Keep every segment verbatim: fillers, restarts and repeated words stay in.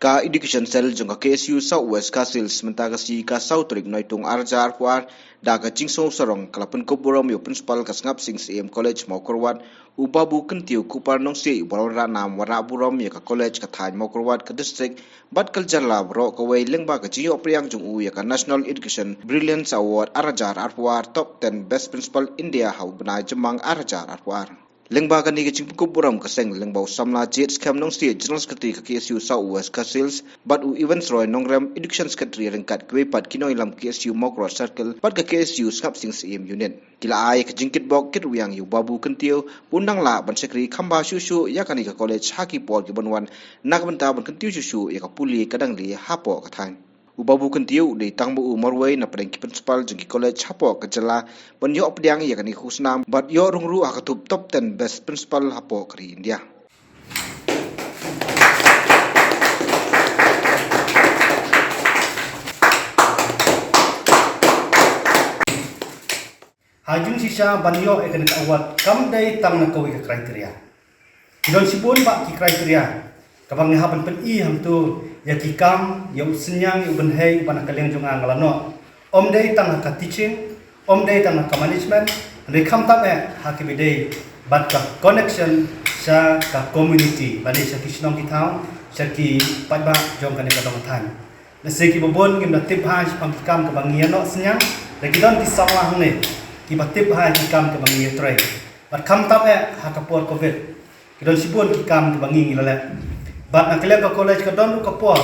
Ka Education Cell jong ka K S U South West Khasi Hills mynta ka sngi ka saw tarik Naitung ar hajar arphew ar, da ka jingsngew sarong ka la pynkup burom ïa u Principal ka Sngap Sing Syiem College Mawkyrwat, u Babu Kyntiew Kupar Nongsiej, uba la wanrah nam wanrah burom ïa ka college ka thaiñ Mawkyrwat, ka district bad ka jylla baroh kawei lyngba ka jingïoh pdiang jong u ïa ka National Education Brilliance Award ar hajar arphew ar, Top ten Best Principal India ha u bnai Jymmang ar hajar arphew ar. Lyngba kane ka jingpynkup burom ka seng lyngba u samla J H Skhem Nongsiej, General Secretary ka K S U South West Khasi Hills, bad u Evans Roy Nongrem, Education Secretary ryngkat kiwei pat ki nongïalam K S U Mawkyrwat Circle bad ka K S U Sngap Sing Syiem Unit. Ki la ai ka jingkitbok kitrwiang ïa u Babu Kyntiew ba un nang lah ban shakri kham bha shuh shuh ïa kane ka college ha ki por ki ban wan, na ka bynta ban kyntiew shuh shuh ïa ka pule ka dang leh hapoh ka thaiñ. U Babu Kyntiew u dei tang ba u marwei na pdeng ki principal jong ki college hapoh ka jylla ban ïoh pdiang ïa kane ka khusnam bad ïoh rung ruh ha ka thup Top ten Best Principal hapoh ka ri India. Ha jingshisha ban ïoh ïa kane ka award kam dei tang na kawei ka criteria. Ki don shibun bah ki criteria kaba ngi hap ban pyni hangto ïa ki kam, ïa u synñiang, ïa u bynhei uba na ka liang jong nga nga la noh. Ym dei tang ha ka teaching, ym dei tang ha ka management, hynrei khamtam eh ha kiba dei bad ka connection sha ka community, lane sha ki shnong ki thaw, sha ki paidbah jong kane ka dong thaiñ. Lehse kiba bun ngim da tip bha shaphang ki kam kaba ngi ïa noh synñiang, da ki don ki samla hangne kiba tip bha ki kam kaba ngi ïa trei. Bad khamtam eh ha ka por covid ki don shibun ki kam kaba ngi ngi la leh. Bad na ka liang ka college ka don ruh ka por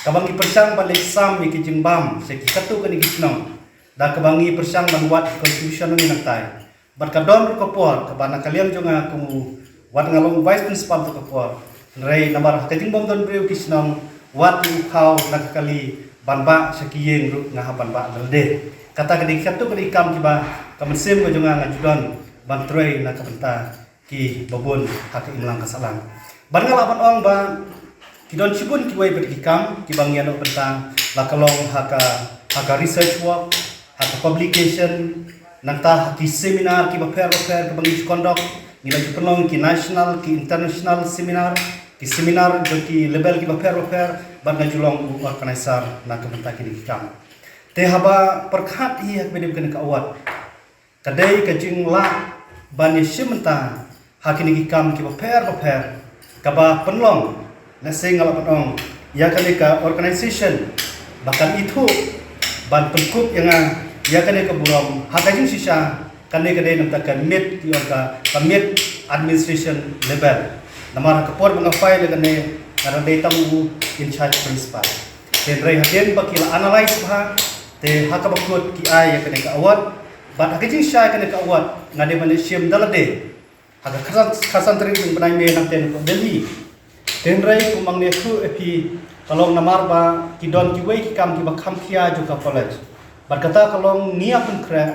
kaba ngi pyrshang ban leit sam ïa ki jingbam sha ki katto katne ki shnong, da kaba ngi pyrshang ban wad ki contribution ngi nangtai. Bad ka don ruh ka por kaba na ka liang jong nga kum u, wat nga long vice principal ruh ka por, hynrei namar ha ka jingbym don briew ki shnong, wat u khaw na ka kali ban bah sha ki ïing ruh nga hap ban bah da lade. Kata ka dei katto katne ki kam kiba ka mynsiem ka jong nga nga ju don ban trei na ka bynta kiba bun ha ka imlang ka sahlang. Bad nga lah ban ong ba ki don shibun kiwei pat ki kam kiba ngi ïa noh bynta, la ka long ha ka, ha ka research work, ha ka publication, nangta ha ki seminar kiba pher bapher kiba ngi ju conduct, ngi la ju pynlong ki national, ki international seminar, ki seminar jong ki level kiba pher bapher, bad nga ju long u organizer na ka bynta kine ki kam. Te haba pyrkhat hi ha kaba dei kane ka award, ka dei ka jinglah ban ïa shim bynta ha kine ki kam kiba pher bapher kaba pynlong, lehse nga lah ban ong, ïa kane ka organization ba kan ithuh ban pynkup ïa nga ïa kane ka burom. Ha ka jingshisha kane ka dei namar ka mid, ki ong ka, ka mid administration level. Namar ha ka por ba nga file ïa kane nga dang dei tang u in charge principal. Te hynrei hadien ba ki la analyse bha, te ha kaba kut ki ai ïa kane ka award. Bad ha ka jingshai kane ka award nga dei ban leit shim da lade ha ka khatsan, khatsan tarik jong u bnai May nangta na Delhi. Te hynrei kumba ngi ïathuh ïa phi, ka long namar ba ki don kiwei ki kam kiba kham khia jong ka college. Bad kata ka long ngi ïa pynkhreh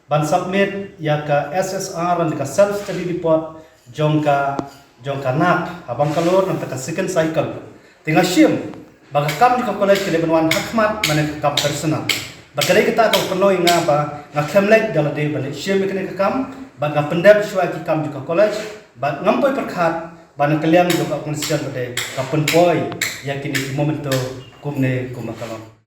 ban submit ïa ka S S R lane ka self study report jong ka, jong ka NAAC ha Bangalore, nangta ka second cycle. Te nga shim ba ka kam jong ka college ka dei ban wan ha khmat mane ka kam personal. Bad ka dei kata kaba pynlong ïa nga ba nga khlem leit da lade ban leit shim ïa kane ka kam, bad nga pyndep shuwa ki kam jong ka college, bad ngam poi pyrkhat ba na ka liang jong ka organisation ba dei ka pynpoi ïa kine ki memento kumne kumba ka long.